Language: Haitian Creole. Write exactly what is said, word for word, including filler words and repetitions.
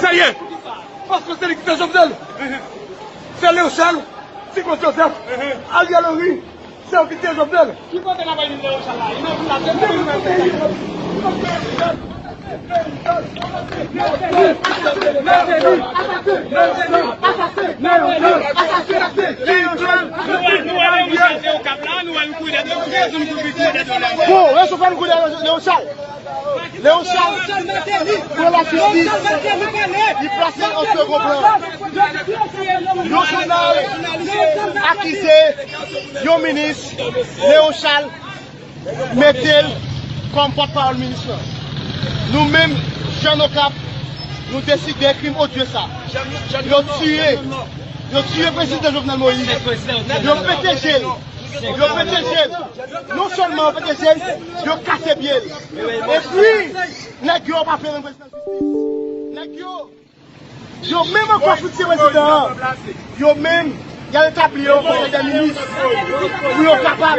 Sa ye? Paske se li ki te Jovenel. Se Léochal, Ti Claude Joseph, Ariel Henry, se yo ki te Jovenel. Ki kote n ap al jwenn Léochal la? Li nan vil la, depi nou nan peyi a. Nou wè, nou wè Léochal te Okap la, nou wè nou kouri dèyè Léochal. Bon, yo sou fè nou kouri dèyè Léochal. Léochal pran lajistis, li plase l an segon plan. Yon jounal akize yon minis, Léochal mete l kòm pòtpawòl minis lan. Nou menm, jèn Okap, nou deside krim odye sa. Yo tiye, yo tiye prezidan Jovenel Moïse. Yo pete je l. Yo pete je l. Non sèlman yo pete je l, yo kase pye l. Epi, nèg yo pa vle rann prezidan jistis. Nèg yo, yo menm ankò fout se prezidan an. Yo menm, y a etabli yon konsèy dè minis pou yo kapab.